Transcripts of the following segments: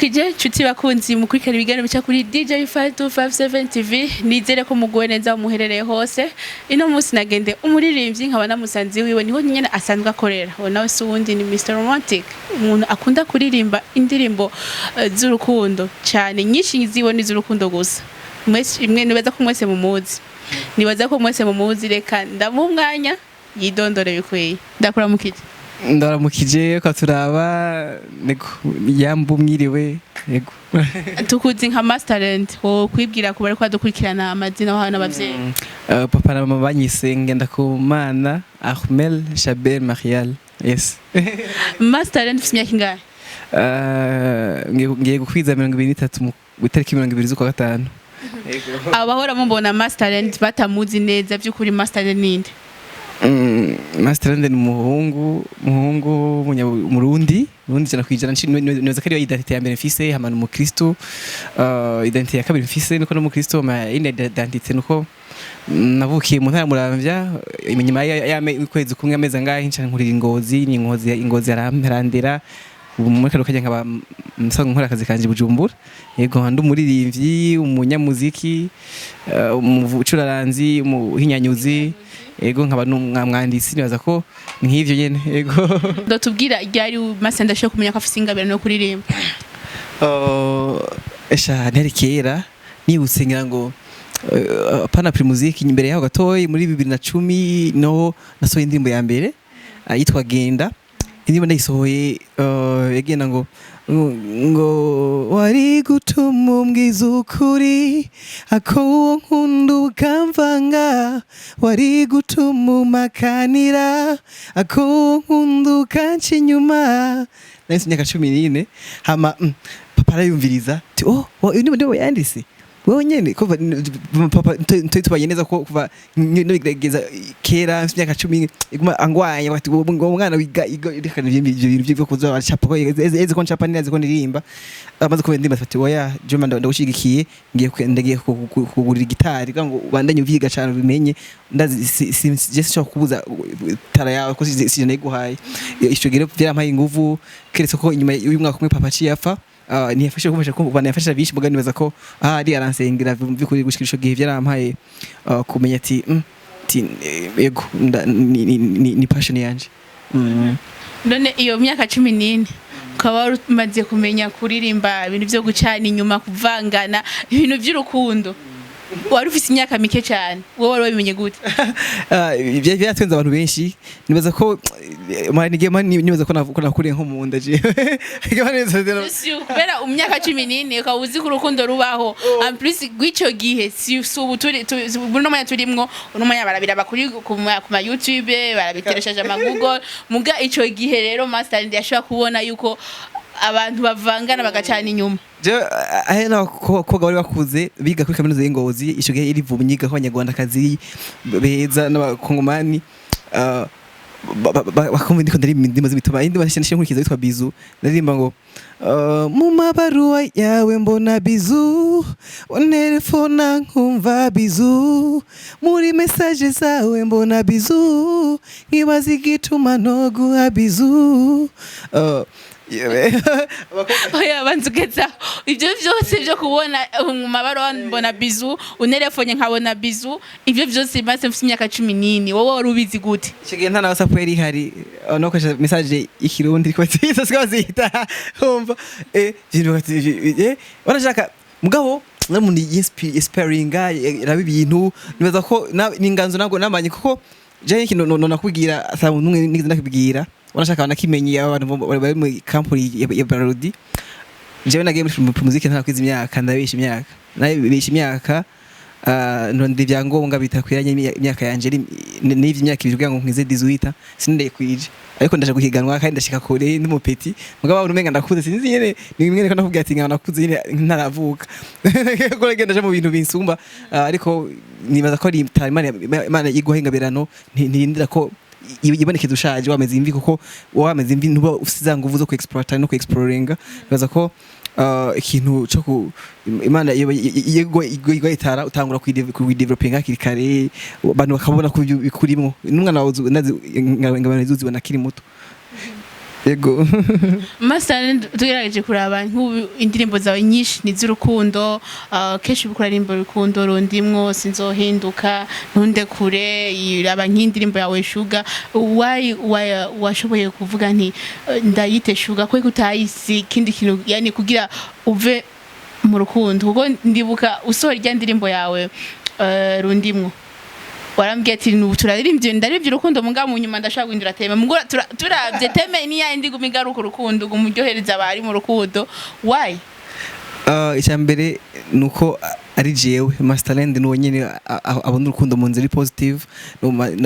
Ndabaramukije, nshuti bakunzi mukurikirana ibiganiro bica kuri DJ 5257 TV. Nizere ko muguwe neza aho muherereye hose. Ino munsi nagende umuririmbyi, nkaba namusanze wiwe, niho nyene asanzwe akorera. Uwo nawe si uwundi, ni Mr Romantic, umuntu akunda kuririmba indirimbo z'urukundo cyane. Nyinshi ziwe ni z'urukundo gusa. Mwese imwe nibaza ko mwese mumuzi, nibaza ko mwese mumuzi. Reka ndamuha umwanya yidondore bikwiye. Ndakuramukije. Ndaramukije ko turaba nego yambu, mwiriwe, yego. Tukuzi nka Masterland. Wo kwibwira ku bariko badukurikirana amazina wahawe n'abavyeyi? Papa na mama banyise Ngendakumana Ahmel Chabel Marial, yes. Masterland, ufite imyaka ingahe? Ngiye gukwiza 23 mu itariki 20 z'ukwa gatanu. Abahora mubona Masterland batamuzi neza, by'ukuri Masterland ninde? Masterland ni umuhungu umurundi, umurundi 100%. Nibaza ko ariyo identité ya mbere mfise. Hama ni umukristo. Identité ya kabiri mfise nuko n'umukristo. Ma indi identité nuko navukiye mu ntara ya Muramvya. Inyuma y'ukwezi kumwe, amezi angahe, nca nkurira Ingozi. Ni Ingozi, Ingozi arandera. Ubu muri kano kanya nkaba nsanzwe nkora akazi kanje i Bujumbura. Yego, ndi umuririmbyi, umunyamuziki, umucuraranzi, umuhinyanyuzi. Yego, nkaba n'umwanditsi. Nibaza ko ni nk'ivyo nyene, yego. Ndotubwira ryari Masterland ashobora kumenya ko afise ingabire no kuririmba? Esha ntari kera, nibutse ngira ngo pana Primusic, imbere yaho gatoyi, muri 2010 no nasohoye indirimbo ya mbere yitwa Genda. Indirimbo ndayisohoye, yagenda ngo wari gutuma umbwiza ukuri ako uwo nkunda ukamvanga, wari gutuma umakanira ako uwo nkunda ukanca inyuma. Nahise imyaka 14. Hama papa arayumviriza ati: "Oh, uyu ni yanditse wewe nyene." Kuva papa ntoi tubanye neza, ko kuva nbigerageza kera mfite imyaka 10 iguma angwanya bati ngo mwana wiga reka ibyo bintu byo kuza aracapa ko eze ko ncapa neza ko ndirimba. Amaze kubera ndimba ati: "Oya juma, ndagushigikiye, ngiye ndagiye kugurira gitari kugira ngo ubandanye uvyiga cyane ubimenye." Ndazi je sinshobora kubuza tara yawe ko si nayiguhaye. Ico gihe byarampaye inguvu, keretse ko inyuma y'umwaka umwe papa aciye apfa. Ntiyafashe kumfasha ko yafasha byinshi, mugani nibaza ko ahari aransengera by'ukuri. Gushikira ico gihe byarampaye kumenya ati ati yego, ni passion yanje. None iyo myaka 14 ukaba wari umaze kumenya kuririmba ibintu byo gucana inyuma, kuvangana, ibintu by'urukundo, wari ufise imyaka mike cyane, wowe wari wabimenye gute? Byatwenze abantu benshi. Nibaza ko nibaza ko nakuriye nko mu nda jewe. Si kubera imyaka 14 ukaba uzi ko urukundo rubaho, en plus rw'icyo gihe, si ubu turi uno mwanya turimwo. Uno mwanya barabiraba kuri ku ma YouTube, barabiteresheje ama Google. Muga ico gihe rero Master yashobora kubona yuko abantu bavangana bagacana inyuma? Je ahe n'abakobwa bari bakuze biga kuri kaminuza y'Ingozi ico gihe iri vumyiga ko abanyarwandakazi beza n'abakongomani bakumva ndiko ndaririmba indirimbo z'imitoma. Indi nshya nkurikiza yitwa "Bizu". Ndaririmba ngo mu mabaruwa yawe mbona bizu, unterefona nkumva bizu, muri message zawe mbona bizu, nkibaza igituma noguha bizu. Yewe, Oya, banza ugeza ibyo byose byo kubona mu mabaruwa mbona bizu, unerefonye nkabona bizu, ibyo byose maze mfite imyaka 14, wowe wari ubizi gute? Icyo gihe nta na WhatsApp yari ihari, no koresha message y'ikirundi ko zita zita umva ibintu wanashaka mugabo n'umuntu yesiparinga raba ibintu. Nibaza ko ni inganzo ntabwo namanye, kuko je ikintu no nakubwira ata muntu umwe nigeze nakubwira, wanashaka banakimenye abantu bari muri company ya Brarudi. Jewe nagiye muri muziki nta kwiza imyaka, ndabesha imyaka, nabesha imyaka, ndonda ibyangombwa bitakwiranye imyaka yanje n'ivyo imyaka 2 kugira ngo nkwize 18. Sinendeye kwije, ariko ndaje guhiganwa kandi ndashika kure ndi mu petit. Mugabo abantu umenga ndakuze, sinzi nyene ni mwene ko nakubwira ati nkaba nakuze nyene ntaravuka ko nagenda ndaja mu bintu binsumba. Ariko nibaza ko ari Imana iguha ingabirano, ntirindira ko ibonekeza ushaje wameze imvi, kuko wameze imvi ntuba ufise za nguvu zo ku exploiter no ku exploringa. Nibaza ko ikintu cyo ku Imana yego itara utangura kuidevelopinga hakiri kare, abantu bakabona ko ibyo bikurimwo n'umwana wawe ndazi ingabano zibona akiri muto. Yego. Master, tugerageje kuraba nk'ubu indirimbo zawe nyinshi ni iz'urukundo. Kenshi uba ukora urukundo rundimwo, sinzohinduka, ntunde kure. Iraba nk'indirimbo yawe Shuga, why washoboye kuvuga nti ndayite Shuga, ko utayisi ikindi kintu, yani kugira uve mu rukundo? Kuko ndibuka usohora irya ndirimbo yawe rundimwo, warambwiye ati nubu turaririmbye, ndaririmbye urukundo, muga mu nyuma ndashaka guhindura thème. Mugo turavye thème ni yindi guma igaruka urukundo, guma uryohereza abari mu rukundo. Why? Icya mbere ni uko ari jewe Masterland, nuwo nyene abona urukundo mu nzira iri positive,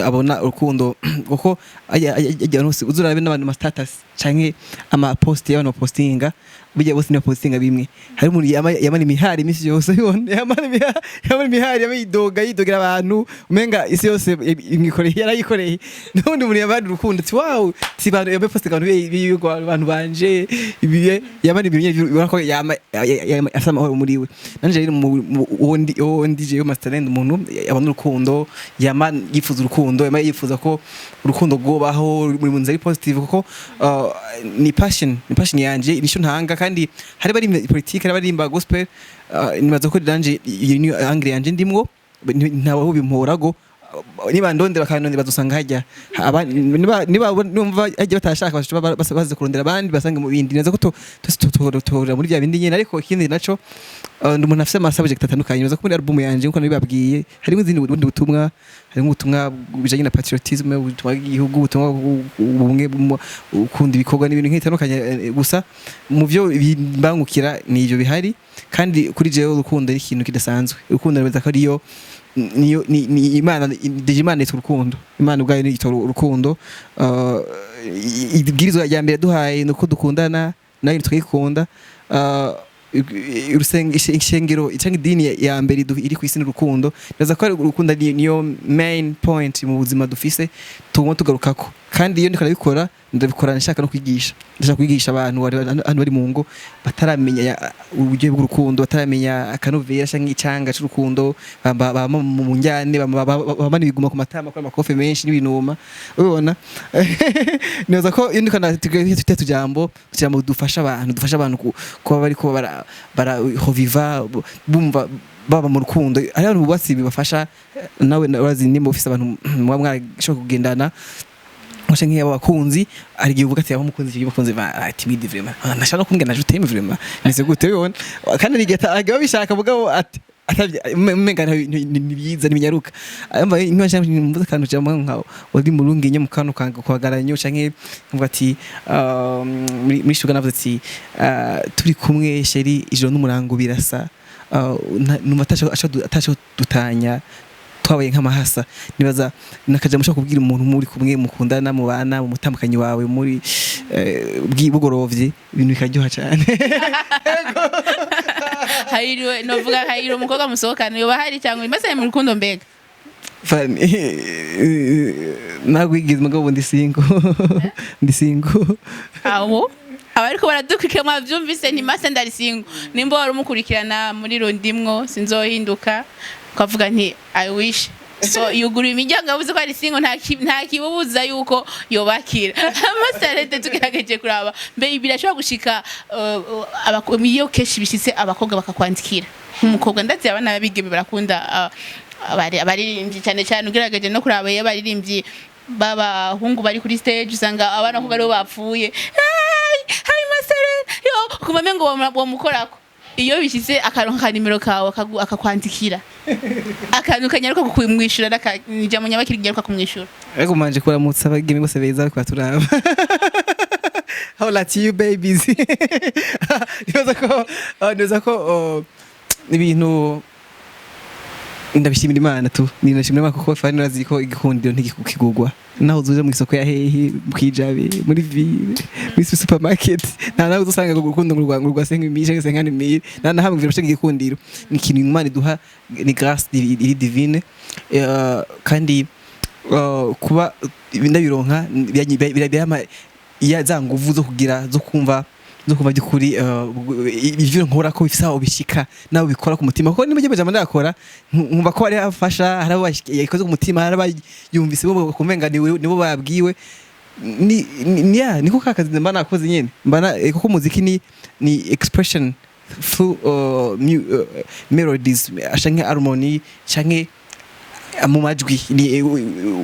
abona urukundo kuko ajya hose uzurabe n'abantu ma status canke ama post y'abantu bapostinga, bijya bose ni postinga bimwe. Hari umuntu yamana imihari imisi yose, ubibona, yamana imihari, yama yidoga, yidogera abantu, umenga isi yose imwikoreye, yarayikoreye. N'undi muntu yamana urukundo, ati wow, ti bantu yama postinga abantu biwe, abantu banje ibiye, yamana ibintu nyene ubona ko yama afite amahoro muri we. Nanje rero uwo ndi jewe Masterland, umuntu abona urukundo, yama yifuza urukundo, yama yifuza ko urukundo rwobaho muri mu nzira iri positive, kuko ni passion yanje, nico ntanga. Kandi hari bari politike, hari barimba gospel, nibaza ko nanje iyo ni angle yanje ndimwo, ntawe bimporago. Niba ndondera bakandondera, bazosanga hajya. Niba numva hajya batashaka, baza kurondera abandi basange mu bindi. Neza ko to muri bya bindi nyene. Ariko ikindi naco, ndi umuntu afise ama subject atandukanye. Nibaza ko muri album yanje, nkuko nabibabwiye, harimo izindi, bundi butumwa, harimo ubutumwa bijanye na patriotisme, ubutumwa bw'igihugu, ubutumwa ubumwe, ukunda ibikorwa n'ibintu nk'ibitandukanye. Gusa mu byo bimbangukira ni ivyo bihari. Kandi kuri jewe urukundo ni ikintu kidasanzwe. Urukundo nibaza ko ariyo niyo ni Imana déjà. Imana yitwa urukundo, Imana ubwayo yitwa urukundo. Ibwirizwa rya mbere duhaye ni uko dukundana, nayo tukayikunda. Ishengero cyangwa idini ya mbere iri ku isi ni urukundo. Nibaza ko ari urukundo niyo main point mu buzima dufise, tugomba tugarukako. Kandi iyo ndiko ndabikora, ndabikora nshaka no kwigisha, ndashaka kwigisha abantu hano bari mu ngo bataramenya uburyo bw'urukundo, bataramenya akanovera cyangwa icanga c'urukundo, bama mu njyane, bama ibiguma ku matama, kuri amakofe menshi n'ibinuma ubibona. Nibaza ko iyo ndiko twite tujambo dufasha abantu kuba bariko bara hoviva, bumva baba mu rukundo. Hari abantu bubatsi bibafasha. Nawe urazi nimba ufise abantu muba mwarashobora kugendana nkoce nk'iyo abakunzi, hari igihe uvuga ati aho umukunzi, iki mukunzi ba timide vraiment, ndashaka no kumbwira na je t'aime vraiment, nise gute ubibona? Kandi hari igihe bishaka mugabo ati atavye, umenga ni byiza ntibinyaruka. Amba niba nshaka mvuze akantu jambo nka wari murungi nye mu kantu kanga kwagaranyo, canke nkuvuga ati muri Shuga navuze ati turi kumwe chéri, ijoro n'umurango birasa, numva atasho dutanya, twabaye nk'amahasa. Nibaza nakaja mushaka kubwira umuntu muri kumwe, mukundana, mubana, mu mutambukanyi wawe, muri bugorovye, ibintu bikaryoha cyane. Hayiriwe, novuga hayiriwe umukobwa musohokana yoba hari cyangwa mbese mu rukundo mbega? Fani ntabwo wigeze, mugabo ndi single, ndi single. Abo abariko baradukurikira mwavyumvise, ni Master ndari single. Nimba wari umukurikirana muri rundimwo, sinzohinduka, ukavuga nti I wish so, yuguruye imiryango, yavuze ko ari single, nta kibubuza yuko yobakira. Master, leta tugerageje kuraba mbe birashobora gushika iyo kenshi bishitse abakobwa bakakwandikira nk'umukobwa, ndazi abana b'abigeme barakunda abaririmbyi cyane cyane. Ugerageje no kuraba iyo abaririmbyi b'abahungu bari kuri stage, usanga abana ko aribo bapfuye, hi hi Master, yo kumva mengo bamukorako. Iyo bishyize akaronka nimero kawe, akakwandikira akantu kanyaruka kumwishura, ijambo nyabakiri nyaruka kumwishura? Ariko manje kuramutsa abageme bose beza bariko baturaba. How at you babies. Nibaza ko ibintu ndabishimira Imana tu, ni ndashimira Imana kuko fani urazi ko igikundiro ntigikugwa naho uzuja mu isoko ya hehe, mu Kijabe, muri ville, muri supermarket, nta nawe uzosanga urukundo ngo rwa 5 mille cyangwa 50 mille, nta na hamwe. Virusha igikundiro ni ikintu Imana iduha, ni grâce iri divine. Kandi kuba ndabironka birampa iya za nguvu zo kugira, zo kumva by'ukuri ivyo nkora ko bifise aho bishika nawe bikora ku mutima, kuko niba ngiye ndakora nkumva ko ari afasha, hari abo yikoze ku mutima, hari abayumvise bo kumenga nibo babwiwe. ni ya niko kakazi mba nakoze nyene, mba kuko umuziki ni expression through melodies canke harmony canke mu majwi, ni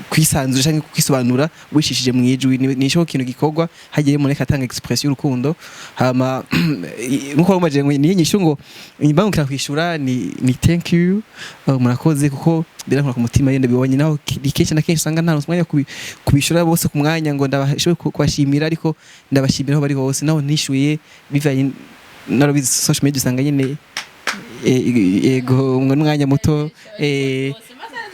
kwisanzura canke kwisobanura wishishije mu ijwi. Ni cyo kintu gikorwa hagiye umuntu atanga expression y'urukundo. Hama nkuko bamaje ngo ni inyishu, ngo imbangukira kwishura ni thank you, murakoze, kuko birankora ku mutima yenda bibonye. Naho kenshi na kenshi usanga nta mwanya kubishura bose ku mwanya ngo ndabashoboye kubashimira, ariko ndabashimira aho bari hose, naho ntishuye bivanye narabizi, social media usanga nyene yego n'umwanya muto.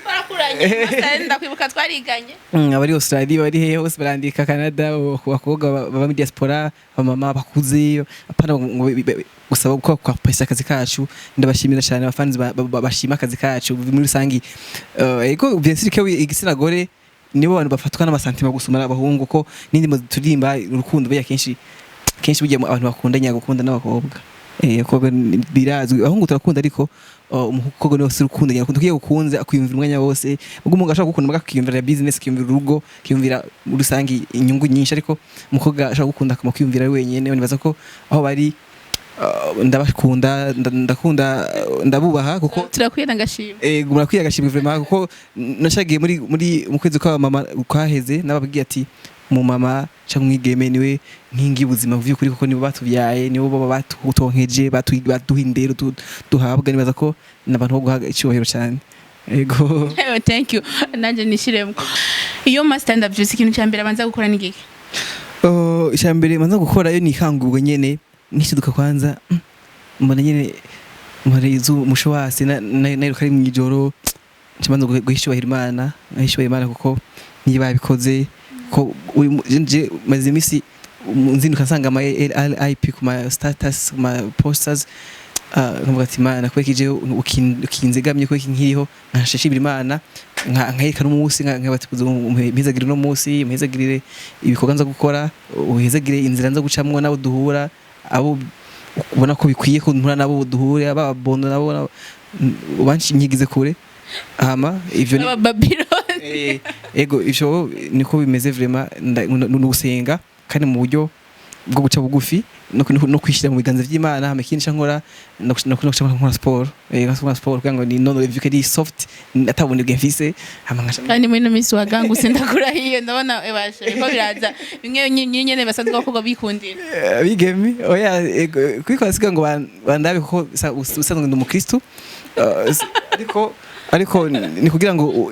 Twarakuranye, ndakwibuka, twariganye. Abari Australia, bari hehe hose barandika, Canada, abakobwa baba muri diaspora, abamama bakuze, apana ngo gusaba ko kwapesa akazi kacu. Ndabashimira cyane abafanzi bashima akazi kacu muri rusangi. Ego, bien sûr ko igitsina gore nibo bantu bafatwa n'ama sentiments gusumana abahungu, ko n'indi turirimba urukundo burya kenshi kenshi burya abantu bakundanya gukunda n'abakobwa, abakobwa birazwi, abahungu turakunda, ariko umukobwa niwe wese urukundo nyakunda, kuko iyo ukunze akwiyumvira umwanya wose. Ubwo umuntu ashobora gukunda muga akiyumvira business, akiyumvira urugo, akiyumvira muri rusangi inyungu nyinshi, ariko umukobwa ashobora gukunda akama kwiyumvira ari wenyene. Nibaza ko aho bari ndabakunda, ndakunda, ndabubaha kuko Turakwiye ngashima. Murakwiye agashimwe vraiment, kuko nashagiye muri mu kwezi kwa mama kwaheze nababwiye ati mu mama cyangwa umwigeme niwe nkingi y'ubuzima mu by'ukuri, kuko nibo batubyaye, nibo baba batutonkeje, baduha indero duhabwa. Nibaza ko n'abantu bo guha icyubahiro cyane, ego. Thank you, nanjye nishiremo. Iyo master ndavyutse, ikintu cya mbere abanza gukora ni giki? Icya mbere manza gukora yo nikangurwa nyene nkishiduka kwanza, mbona nyene mbona izuba, umusho wasi nayiruka ari mw'ijoro, nca manza guha icyubahiro Imana, ngaha icyubahiro Imana kuko niyo babikoze ko je maze imisi nzinduka nsanga ama RIP ku ma status, ku ma posters, nkavuga ati: "Imana, kubera iki jewe ukinzigamye, kubera iki nkiriho?" Nkashishimira Imana, nkayerekana umunsi, nkabati umpezagire uno munsi, umpezagirire ibikorwa nza gukora, uhezagire inzira nza gucamwo nabo duhura, abo ubona ko bikwiye ko mpura nabo duhure, ababondo nabo ubanshinyigize kure. Hama ivyo ni Abababiloni. Ego, ivyo niko bimeze vraiment. Ni ugusenga kandi mu buryo bwo guca bugufi no kwishyira mu biganza vy'Imana. Hama ikindi nca nkora no nkora siporo, nkora siporo kugira ngo ninonore vyuke ari soft, atabunebwe mfise. Hama nkaca Kandi muri ino minsi wagangutse, ndakurahiye, ndabona ebasha biriko biraza bimwe nyene basanzwe abakobwa bikundira. Abigeme oya, ego, kwikora siga ngo bandabe, kuko usanzwe ndi umukristo. Ariko ni kugira ngo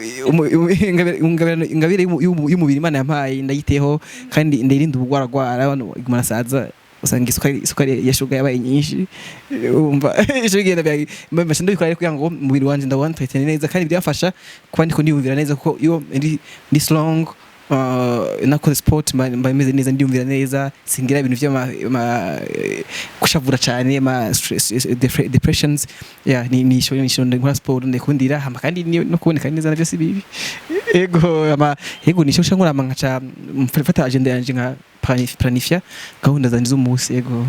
ingabire y'umubiri Imana yampaye ndayiteho kandi ndayirinde ubugwaragwara. Abantu iguma nasaza usanga isukari ya shuga yabaye nyinshi, umva ico bigenda mbasha ndabikora rero kugira ngo umubiri wanje ndawantretene neza, kandi byafasha kuba ndiko ndiyumvira neza, kuko iyo ndi strong, nakoze sport, mba meze neza, ndiyumvira neza, singira ibintu vy'ama kushavura cane, ama stress, depressions. Yeah, ni isho nkora sport ndikundira. Hama kandi no kuboneka neza navyo si bibi. Ego, ama ego nisho nkora, hama nkaca mfata agenda yanje nka planifia gahunda zanje z'umunsi, ego.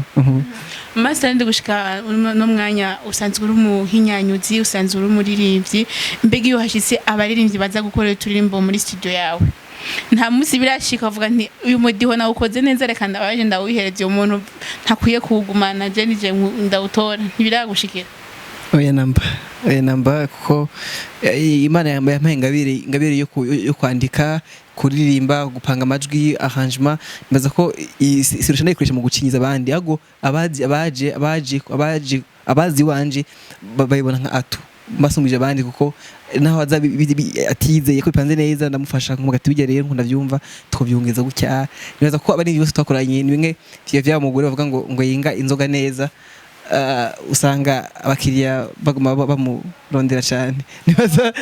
Master, ndi gushika no mwanya usanzwe uri umuhinyanyuzi, usanzwe uri umuririmbyi. Mbega iyo hashitse abaririmbyi baza gukorera uturirimbo muri studio yawe, nta munsi birashika avuga nti: "Uyu mudiho nawukoze neza, reka ndabaje ndawuhereza uyu muntu, ntakwiye kuwugumana, je nije ndawutora"? Ntibiragushikira? Oya namba, oya namba, kuko Imana yampaye ingabire yo kwandika, kuririmba, gupanga amajwi, arrangement. Nibaza ko sirusha ndayikoresha mu gucinyiza abandi, ahubwo abazi abaje abazi wanje bayibona nka atu mbasumbije abandi, kuko naho aza atizeye ko bipanze neza, ndamufasha nkamuga ati: "Bijya rero nkunda vyumva twobyongeza gutya." Nibaza ko abari bose twakoranye ni bimwe vya mugore bavuga ngo yinga inzoga neza, usanga abakiriya baguma bamurondera cyane. Nibaza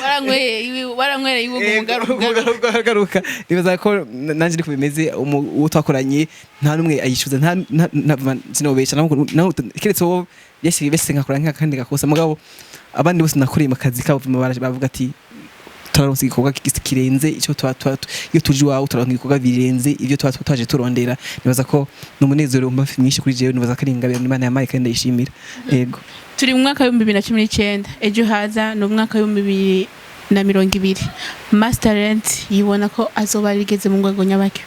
Waranywereye iwe umugaruka. Garuka. Nibaza ko nanje niko bimeze. Uwo twakoranye nta numwe ayishuza, nta sinobesha keretse wowe yashyize bese nkakora nk'akandi gakosa, mugabo abandi bose nakoreye mu kazi kabo bavuga ati: "Turaronse igikorwa kirenze icyo iyo tuje iwawe, turaronka ibikorwa birenze ibyo tuba twaje turondera." Nibaza ko ni umunezero mba mwinshi kuri jewe. Nibaza ko ari ingabire Imana yampaye kandi ndayishimira, yego. Turi mu mwaka w'2019, ejo haza ni umwaka w'ibihumbi bibiri. 2020, Masterland yibona ko azoba rigeze mu rwego nyabaki?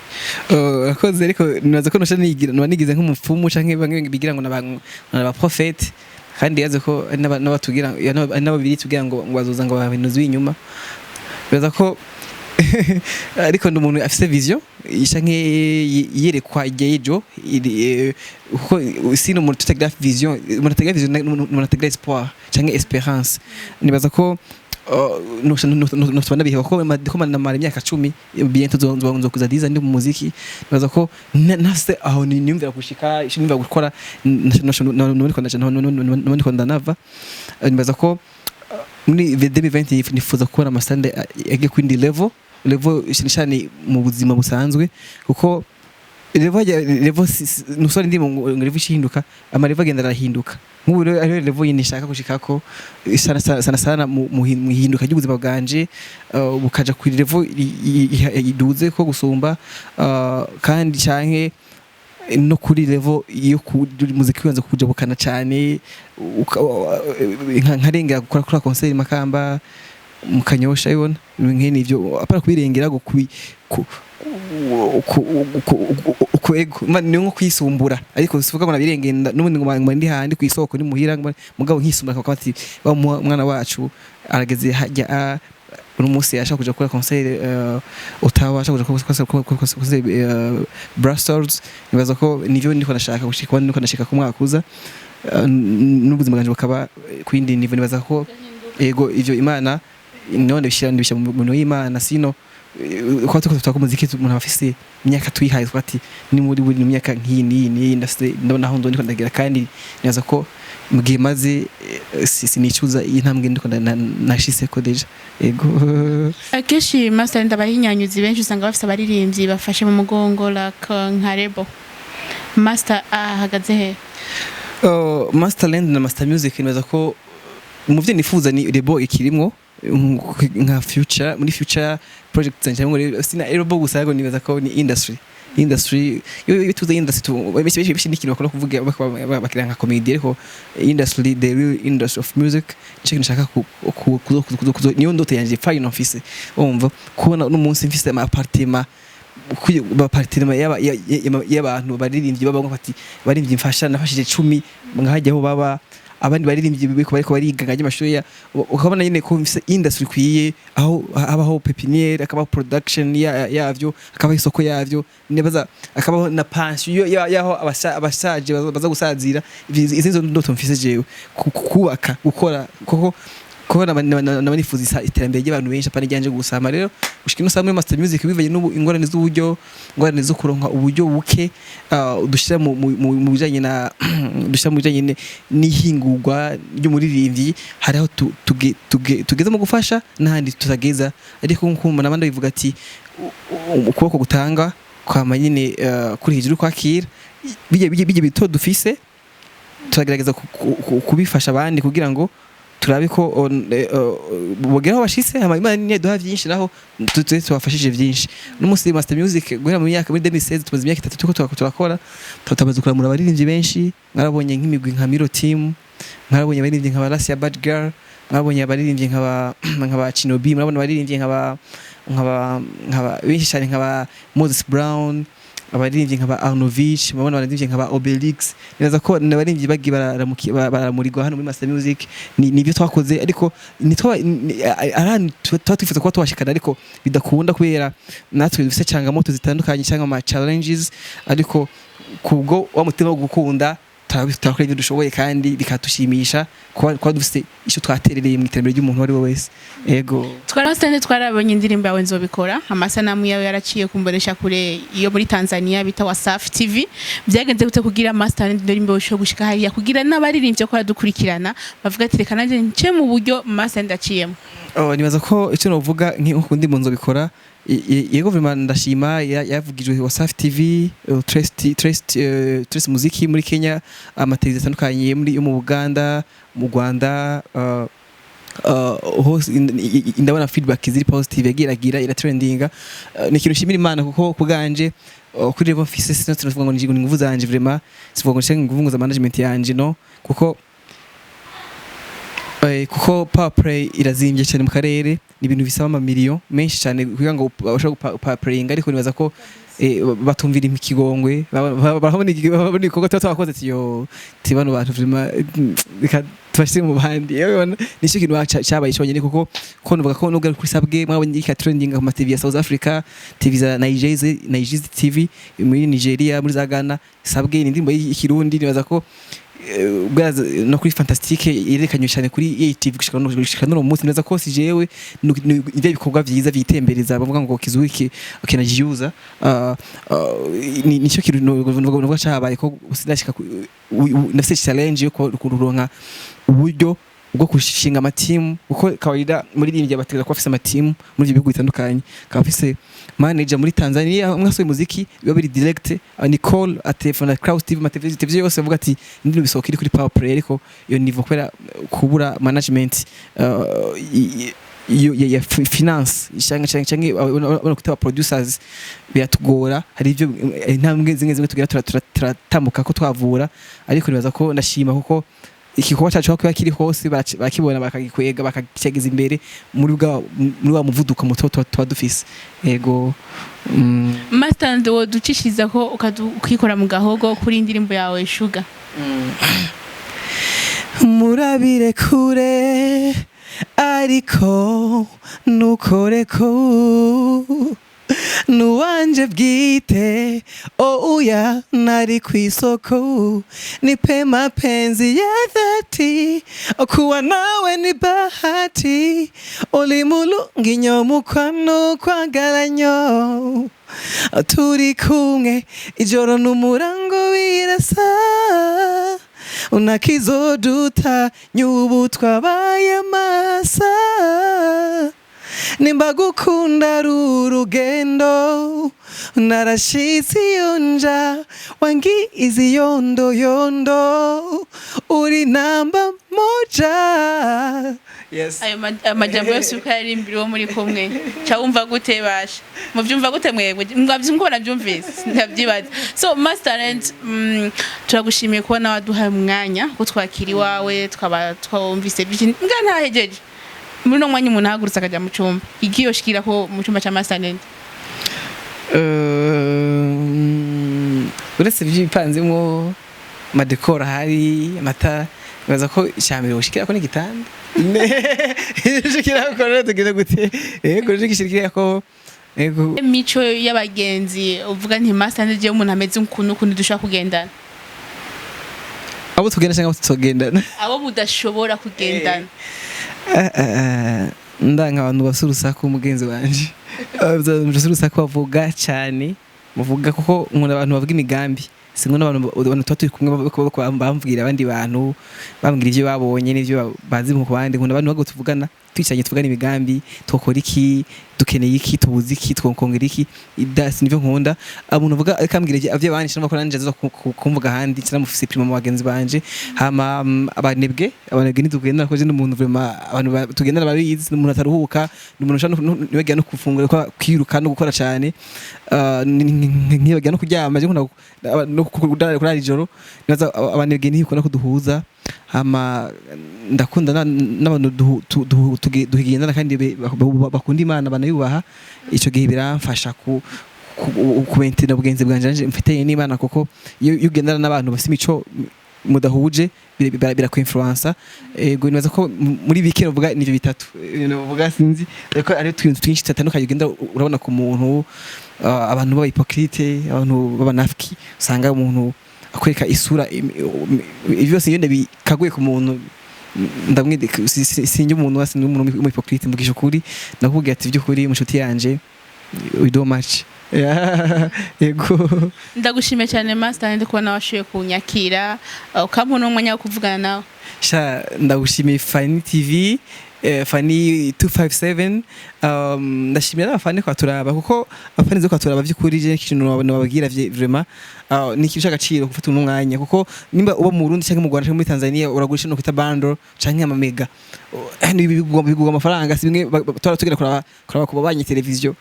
Urakoze, ariko nibaza ko nosha nigira noba nigize nk'umupfumu canke bamwe bigira ngo naba prophète, kandi yaze ko ari n'abatugira n'ababiri tugira ngo bazoza ngo bahanuzi b'inyuma. Bibaza ko ariko ndi umuntu afise vision canke yerekwa igihe kuko sino umuntu tutagira vision, umuntu atagira vision, umuntu atagira espoir canke espérance. Nibaza ko nosha ndabiheba kuko ko namara imyaka 10, bientôt nzokuza 10 ndi mu muziki. Nibaza ko ntafise aho niyumvira gushika, ico niyumvira gukora niko ndanava. Nibaza ko muri 2020 nifuza kubona amasande agiye ku yindi level cyane cyane mu buzima busanzwe, kuko level nusore ndi ngo level ishinduka, ama level agenda arahinduka. Nk'ubu rero ariyo level yindi nshaka gushikako sana sana sana sana mu ihinduka ry'ubuzima bwanje, bukaja ku level iduze ko gusumba, kandi canke no kuri level yo ku muziki wanze kujabukana cyane, nkarengera gukora kuri concert Makamba, mu Kanyosha, ibona nkene ivyo apara kubirengera go kubi ku ku ego ni nko kwisumbura, ariko sivuga ngo nabirengera n'ubundi ngo ndi handi ku isoko ni muhira, mugabo nkisumbura akavuga ati wa mwana wacu arageze hajya uno munsi yashaka kuja gukora concert Ottawa, ashaka kuja gukora concert Brussels. Nibaza ko nivyo ndiko ndashaka gushika, ndiko ndashika ku mwaka uza, n'ubuzima bwanje bukaba ku yindi niveau. Nibaza ko ego ivyo Imana none ndabishyira mu minwe y'Imana. Sino ko tuko tutaka umuziki, umuntu aba afise imyaka twihaye, twati ni muri buri myaka nk'iyi n'iyi n'iyi, ndafise ndabona aho ndiko ndagira, kandi nibaza ko mu gihe maze sinicuza iyi ntambwe ndiko nashitseko déjà, ego. Akenshi Masterland, abahinyanyuzi benshi usanga bafise abaririmbyi bafashe mu mugongo, like nka label. Master ahagaze he? Masterland na Master Music, nibaza ko mu byo nifuza ni label ikirimwo nka future, muri future project zanje ngo sina label gusa, ariko nibaza ko ni industry. Iyo tuze industry, benshi n'ikintu bakunda kuvuga bakira nka comedy, ariko industry, the real industry of music, nicyo kintu nshaka niyo ndoto yanje final mfise. Umva, kubona uno munsi mfise ama appartement appartement y'abantu baririmbyi baba bati baririmbyi mfasha, nafashije 10 nkahajya aho baba, abandi baririmbyi bariko bariga nkajya amashuri ya ukabona nyine ko mfise industry ikwiye, aho habaho pépinière, akabaho production yavyo, akabaho isoko yavyo, nibaza akabaho na pension yaho abashaje baza gusazira. Izi nizo ndoto mfise jewe, kubaka, gukora, kuko naba nifuza iterambere ry'abantu benshi, apana iryanje gusa. Hama rero gushika ino saha muri Master Music, bivanye n'ubu ingorane z'uburyo, ingorane zo kuronka uburyo buke, dushira mu bijanye na dushira mu bijanye n'ihingurwa ry'umuririmbyi, hariho tugeze mu gufasha n'ahandi tutageza. Ariko nk'uko n'abandi bivuga ati ukuboko gutanga kwama nyine kuri hejuru kwakira, bijya bito dufise turagerageza kubifasha abandi kugira ngo turabe ko bogera aho bashitse. Hama Imana niyo duha vyinshi, naho tubafashije vyinshi. N'umunsi Master Music guhera mu myaka muri 2016, tumaze imyaka 3 turiko turakora, tumaze kuramura abaririmbyi benshi. Mwarabonye nk'imigwi nka Miro Team, mwarabonye abaririmbyi nka Barasia Bad Girl, mwabonye abaririmbyi nka ba Chinobi, murabona abaririmbyi nka ba benshi cyane, nka ba Moses Brown, abaririmbyi nka ba Arnovich, murabona abaririmbyi nka ba Obelix. Nibaza ko n'abaririmbyi bagiye baramurirwa hano muri Master Music. Ni nibyo twakoze, ariko nitwa arani tuba twifuza kuba tubashikana, ariko bidakunda kubera natwe dufite changamoto zitandukanye cyangwa ama challenges. Ariko kubwo wa mutima wo gukunda turakora ibyo dushoboye, kandi bikatushimisha kuba dufite icyo twaterereye mu iterambere ry'umuntu uwo ari we wese, ego. Twarasitande, twarabonye indirimbo yawe Nzobikora, amasanamu yawe yaraciye kumbonesha kure iyo muri Tanzania bita Wasafi TV. Byagenze gute kugira Master indirimbo ushobora gushika hariya, kugira n'abaririmbyi ko baradukurikirana bavuga ati reka nanjye nce mu buryo Master ndaciyemo? Oh, nibaza ko icyo novuga nk'uko ndi mu Nzobikora, yego, vraiment ndashima, yavugijwe Wasafi TV, Trace Muziki muri Kenya, amateleviziyo atandukanye muri yo mu Buganda, mu Rwanda, hose ndabona feedback ziri positive, yagiragira iratrendinga. Ni ikintu nshimira Imana, kuko kubwanje kuri level mfise sinavuga ngo ni inguvu zanje, vraiment sivuga ngo nshaka inguvu za management yanje, no kuko kuko power play irazimbye cyane mu karere. ni ibintu bisaba amamiliyo menshi cyane kugira ngo bashobore gupapuringa, ariko nibaza ko batumvira ikigongwe, barabona ibikorwa tuba twakoze, ati: "Yo, ti bano bantu vraiment, reka tubashire mu bandi." Yewe, nicyo kintu cabaye cyonyine, kuko ko nuvuga ko nubwo ari kuri Sabwe, mwabonye ika trending ku ma TV ya South Africa, TV za Nigeria, Nigeria TV muri Nigeria, muri za Ghana. Sabwe ni indirimbo y'Ikirundi, nibaza ko no kuri Fantastique yerekanywe cyane kuri ATV gushika no munsi. Nibaza ko si jewe, ivyo bikorwa vyiza vyitembereza, bavuga ngo kizuri kinajiuza. Nicyo kintu nuvuga cabaye, ko sinashika nafise challenge yo kuronka uburyo bwo gushinga amatimu, kuko kawaida muri rimwe bategeza kuba afise amatimu muri ibyo bihugu bitandukanye, akaba afise manager muri Tanzania. Umwe asohoye umuziki biba biri direct, Nicole atelefona Cloud TV, ama TV yose, avuga ati indirimbo isohoka iri kuri Power Play. Ariko iyo niveau, kubera kubura management, iyo ya finance canke abona kwita producers biratugora. Hari ibyo intambwe zimwe zimwe tugira turatambuka ko twavura, ariko nibaza ko ndashima kuko igikorwa cyacu aho kiba kiri hose barakibona, bakagikwega, bakakigeza imbere muri wa muvuduko muto tuba dufise. Ego. Master, woducishiriza ko ukikora mu gahogo kuri indirimbo yawe Sugar? Murabire kure, ariko nukore ko nuwanje bwite, oya, nari ku isoko. Nipe mapenzi ya dhati, kuwa nawe ni bahati, oli mulungi nnyo, mukwano kwagala nnyo, turi kumwe ijoro n'umurango birasa, unakizoduta nyubu twabaye masa. Nimba gukunda ari urugendo, narashitse iyo nja, wangize yondo yondo, uri namba moja. Yes. Ayo amajambo yose uko yaririmbira uwo muri kumwe, ca wumva gute? Basha muvyumva gute mwebwe? Mwavyumva ko navyumvise, ndavyibaza. So Master Talent, turagushimiye kubona waduhaye umwanya ko twakira iwawe, twaba twumvise byinshi. Mbwa ntahejeje muri uno mwanya, umuntu ahagurutse akaja mu cumba, igiyoshikira ko mu cumba ca Master Talent? Uretse ibyo bipanzemo, amadekoro ahari, amatara, nibaza ko icya mbere woshikira ko n'igitanda ushikira ko. Rero tugeze gute? Yego, ushikira ko, yego. Mico y'abagenzi, uvuga nti: "Master Talent, jewe umuntu ameze ukuntu ukuntu dushobora kugendana." Abo tugenda cyangwa abo tutogendana? Abo mudashobora kugendana. Ndanga abantu bafise urusaku, mugenzi wanje. Abantu bafise urusaku, bavuga cyane, bavuga, kuko nkunda abantu bavuga imigambi, sinkunda abantu tuba turi kumwe bamvira abandi bantu, bambwira ibyo babonye n'ibyo bazi mu bandi. Nkunda abantu bago tuvugana twicaranye, tuvugana imigambi: twokora iki, dukeneye iki, tubuze iki, twokongera iki. That's nivyo nkunda. Umuntu uvuga akambwira ivyo abandi, cyangwa ko nanje aza kumvuga ahandi, cyangwa mufise prima mu bagenzi banje. Hama abanebwe ntitugendana, ko je n'umuntu vraiment abantu tugendana babizi, n'umuntu ataruhuka, n'umuntu ushobora ntibagira no gufungura, kwiruka no gukora cyane. Ntibagira no kuryama. Je nkunda no kurara ijoro. Nibaza abanebwe ntibikunda ko duhuza. Hama ndakunda n'abantu dugendana kandi bakunda Imana, banayubaha. Ico gihe biramfasha kumentera ubugenzi bwanje nanje mfitanye n'Imana, kuko iyo ugendana n'abantu bafite imico mudahuje birakwinfluensa. Ego, nibaza ko muri bike novuga nivyo bitatu. Novuga sinzi, ariko ari utuntu twinshi tutandukanye ugenda urabona ku muntu, abantu b'aba hypocrite, abantu b'abanafiki, usanga umuntu akwereka isura. Ivyo byose iyo ndabikaguye ku muntu, ndamwide sinjye umuntu wese n'umuntu w'umuhypocrite. Mvugisha ukuri, ndakubwira ati: "By'ukuri mushuti yanje, we do much." Yeah, yego. Ndagushimiye cyane, Master, ndi kubona washoboye kunyakira, ukampa n'umwanya wo kuvugana nawe. Sha, ndagushimiye Fani TV, Fani 257. Ndashimira n'abafani kwa turaba, kuko abafani zo kwa turaba by'ukuri, je ikintu nababwira vraiment ni ikintu c'agaciro gufata uno mwanya, kuko nimba uba mu Burundi cyangwa mu Rwanda cyangwa muri Tanzania, uragurisha no kwita bundle canke amamega. Ni bigurwa amafaranga, si bimwe tora tugera kuraba ku babanyi televiziyo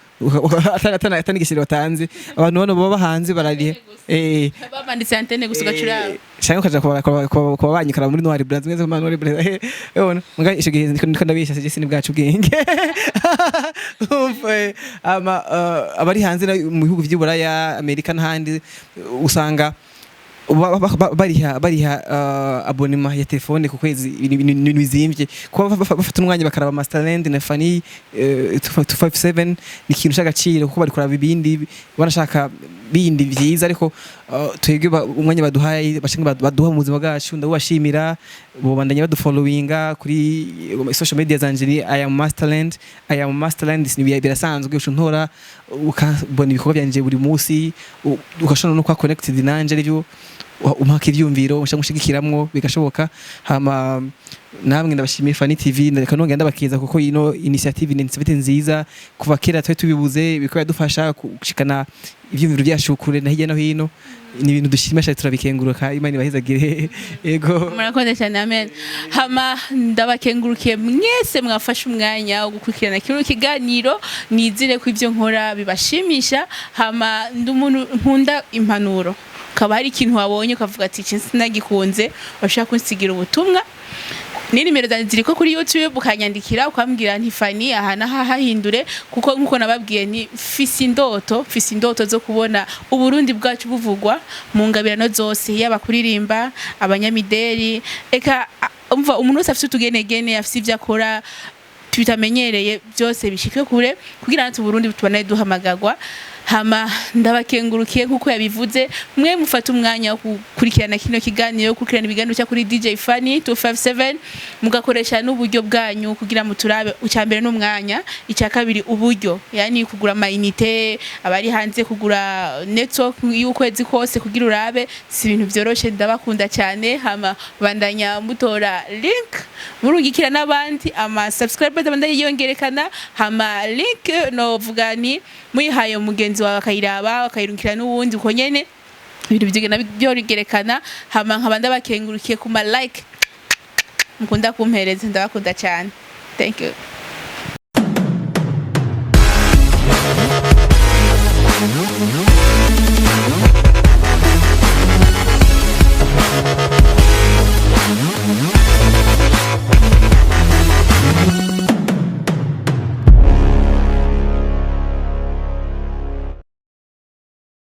atana igishiro batanze. Abantu bano baba hanze bararihe. Bamanditse antenne gusa ugacuraba. Cyangwa ukaja kuba banyi ukaraba muri noir blanc, zimwe zo muri noir blanc. Ubona muga ico gihe ndiko ndabesha, sije sini bwacu ubwenge. Umva, ama abari hanze mu bihugu vy'Uburaya, Amerika n'ahandi, usanga bariha abonnement ya telefone ku kwezi, ibintu bizimvye. Kuba bafata umwanya bakaraba Masterland na Fanny 257 ni ikintu c'agaciro, kuko bari kuraba ibindi banashaka bindi vyiza, ariko twebwe umwanya baduhaye bashinga baduha mu buzima bwacu, ndabubashimira. Bobandanya badufollowinga kuri social media zanje, ni I am Masterland, I am Masterland. Birasanzwe uca untora ukabona ibikorwa byanje buri munsi, ugashobora no kuba connected nanje, arivyo umpaka ivyumviro ushaka gushigikiramwo, bigashoboka. Hama namwe ndabashimiye, Fanny TV, ndeka nongera ndabakeza, kuko ino initiative ni initiative nziza. Kuva kera twari tubibuze, bikaba bidufasha gushikana ivyumviro byacu kure na hirya no hino. Ni ibintu dushima cyane, turabikenguruka. Imana ibahezagire, yego. Murakoze cyane, amen. Hama ndabakengurukiye mwese mwafashe umwanya wo gukurikirana kino kiganiro. Nizire ko ibyo nkora bibashimisha. Hama ndi umuntu nkunda impanuro, ukaba hari ikintu wabonye ukavuga ati iki sinagikunze, bashaka kunsigira ubutumwa, ni nimero zanjye ziriko kuri YouTube, ukanyandikira ukambwira nti Fanny aha n'aha hahindure, kuko nkuko nababwiye ni mfise indoto zo kubona Uburundi bwacu buvugwa mu ngabirano zose, yaba kuririmba, abanyamideri, eka umva umuntu wese afise utugenegene, afise ivyo akora tutamenyereye, byose bishike kure kugira natwe Uburundi tubane duhamagagwa. Hama ndabakengurukiye nkuko yabivuze, mwe mufata umwanya wo gukurikirana kino kiganiro, gukurikirana ibiganiro cya kuri DJ Fanny 257, mugakoresha n'uburyo bwanyu kugira muturabe. Icya mbere n'umwanya, icya kabiri uburyo, yani kugura amayinite, abari hanze kugura network y'ukwezi kose kugira urabe, si ibintu byoroshe. Ndabakunda cyane. Hama bandanya mutora link, murungikira n'abandi, ama subscribers abandanya yiyongerekana. Hama link novuga ni muyihaye mugenzi wawe akayiraba, akayirungikira n'uwundi, uko nyene ibintu byigenda byorigerekana. Hama nkaba ndabakengurukiye ku ma like mukunda kumpereza. Ndabakunda cyane, thank you.